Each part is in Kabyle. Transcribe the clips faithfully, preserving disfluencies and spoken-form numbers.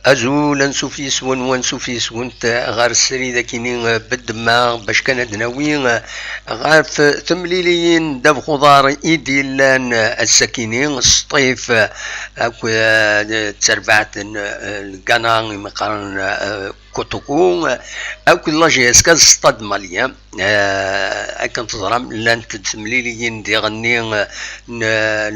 Azul, ansuf yes-wen, wansuf yes-went ɣer srid akini, eh, beddemma, bac kan ad nawi, eh, ɣef temliliyin ddabex uḍar i d-yellan, eh, ass-akini, Sṭif, eh, akk, eh, d tarbaɛt n, eh, Lgana, imi qqaren, eh, Kotoko, eh, akked la G S K d Stade Malien. Eh, akken teẓram, llant-d temliliyin diɣenni, eh, n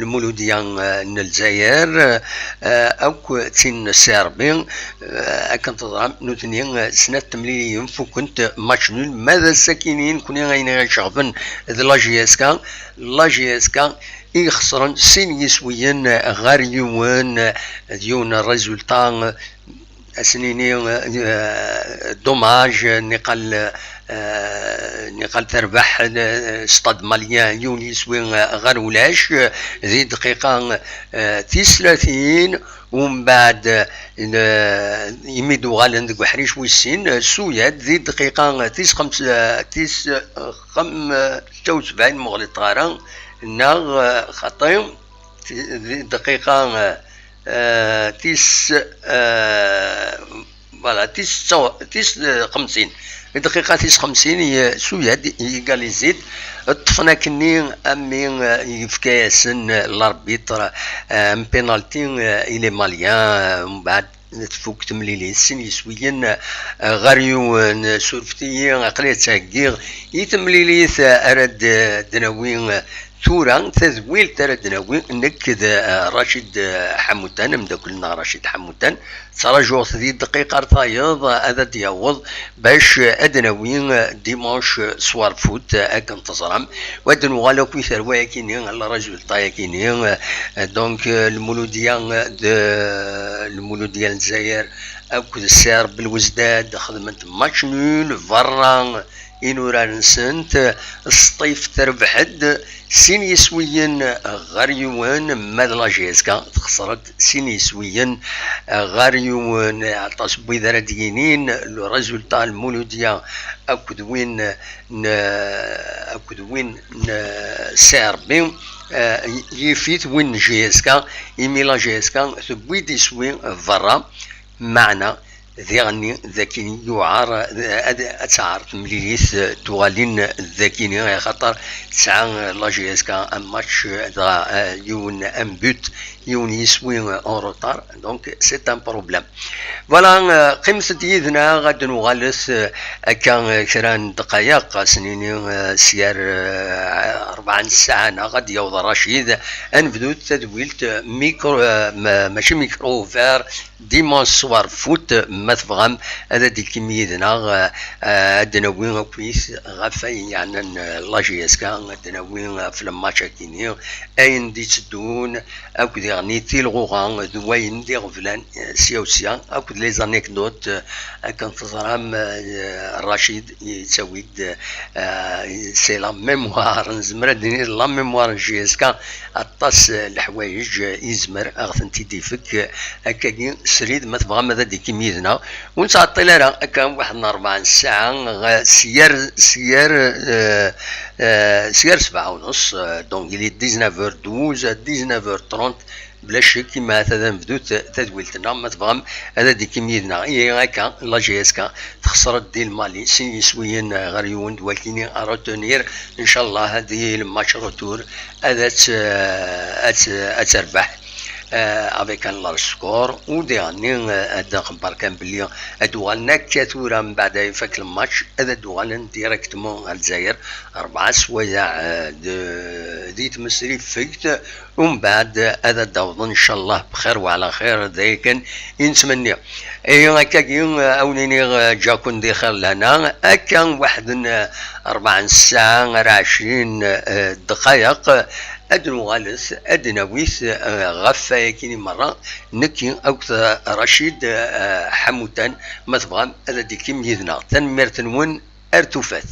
Lmuludya, eh, n Lezzayer, eh, akk d tin n Serbi. Eh, akken teẓram, nutni, eh, snat temliliyin fukent match nul, ma d ass-akini, nekni ayen i ɣ-iceɣben d la G S K, la G S K i ixesren sin yiswiyen ɣer yiwen, d yiwen n résultat, eh, ad s-nini, eh, dommage, niqal, eh, niqal terbeḥ, eh, Stade Malien yiwen yiswi, eh, ɣer ulac, eh, di dqiqa, eh, tis tlatin, umbeɛd, eh, imi d-uɣalen deg uḥric wis sin, eh, Suyad, di dqiqa, eh, tis xems-, eh, tis, eh, xemsa u sebɛin, ma ɣliṭeɣ ara, neɣ, eh, xaṭi, di dqiqa, eh, eh, tis, eh, voilà, tis setta-, tis, eh, xemsin. Dqiqa tis xemsin, i, eh, Suyad yegalizi-d, ṭṭfen akkenni, ami, eh, yefka-yasen, eh, l'arbitre, eh, un penalty, eh, i les Maliens, eh, mbeɛd tfuk temlilit, sin yiswiyen, eh, ɣer yiwen. Surfet-iyi, aql-i ttɛeggiɣ i temlilit, eh, ara d-, d-nawi, eh, tura, tadwilt ara d-nawi, nekk d, eh, Racid, eh, Ḥamutan, ameddakel-nneɣ Racid Ḥamutan, ttṛajuɣ-t di dqiqa ar tayeḍ, eh, ad d-yaweḍ bac, eh, ad d-nawi, eh, dimanche, eh, soir foot, eh, akken teẓram. Wa d-nuɣal akk i terwa-yakini, le résultat-yakini, eh, donc, eh, Lmuludya, eh, d, Lmuludya n Lezzayer akked Serb Belwezdad xedment match nul berra inurar-nsent. Sṭif terbeḥ-d sin yiswiyen ɣer yiwen, ma d la G S K texṣer-d sin yiswiyen ɣer yiwen. Aṭas n wid ara d-yinin le résultat n Lmuludya akked win n, akked win n Serbi, eh, yif-it win n G S K, imi la G S K tewwi-d iswi berra, meɛna diɣenni d akin yuɛer, eh, ad, ad tɛer temlilit, eh, tuɣalin d akini, axaṭer tesɛa la G S K un match, eh, dɣa, eh, yiwen un but, yiwen yiswi, eh, en retard, donc c'est un problème. Voilà, eh, qqimet-d yid-neɣ, ad d-nuɣalet, eh, akka, eh, kra n ddqayeq, ad s-nini, eh, sya ar, eh, rebɛa n ssaɛa neɣ ad d-yaweḍ Racid. Ad nebdu tadwilt, eh, micro, eh, ma-, mačči micro ouvert, dimanche soir foot, ma tebɣam, ad d-ikkim yid-neɣ, eh, eh, ad d-nawi akkit ɣef ayen yeɛnan, eh, la G S K, ad d-nawi ɣef le match-agi-nni, ayen d-itteddun, akked diɣenni tilɣuɣa d wayen d-iɣeblan, eh, sya u sya, akked les anecdotes, eh, akken teẓram, eh, Racid yettawi-d, eh, c'est la mémoire, nezmer ad d-nini la mémoire n G S K, aṭas, eh, leḥwayeǧ, eh, yezmer ad ɣ-tent-id-ifek, eh, akkagi srid, ma tebɣam ad d-ikkim yid-neɣ. Ur nettɛeṭṭil ara akka waḥed n rebɛa n ssaɛa, eh, s yir, s yir, eh, eh, s yir sebɛa u nneṣ, eh, donc il est dix-neuf heures douze, dix-neuf heures trente, bla ccek, imi ahat ad nebdu t-, tadwilt-nneɣ, ma tebɣam ad d-ikkim yid-neɣ. Ihi akka, la G S K texṣer-d di Lmali, sin yiswiyen, eh, ɣer yiwen, d wakini à retenir, ncallah, di le match retour, ad tt-, eh, ad tt-, ad terbeḥ, eh, avec un large score, u diɣenni, eh, ad nxebber kan belli ad uɣalen akka tura, mbeɛd ad ifak le match, ad d-uɣalen directement ɣer Lezzayer, rebɛa swayeɛ, eh, d-, di tmesrifegt, umbeɛd ad d-awḍen, ncallah, bxir wa ɛla xir, d ayen kan i nettmenni. Ihi, akkagi, eh, a wen-iniɣ, eh, ǧǧa-ken di xir lehna, akka waḥed n, eh, rebɛa n ssaɛa ar ɛecrin, eh, ddqayeq, ad nuɣalet, ad d-nawi-t, eh, ɣef wayakini merra, nekki akked, eh, Racid, eh, Ḥamutan, ma tebɣam ad d-ikkim yid-neɣ. Tanemmirt-nwen, ar tufat.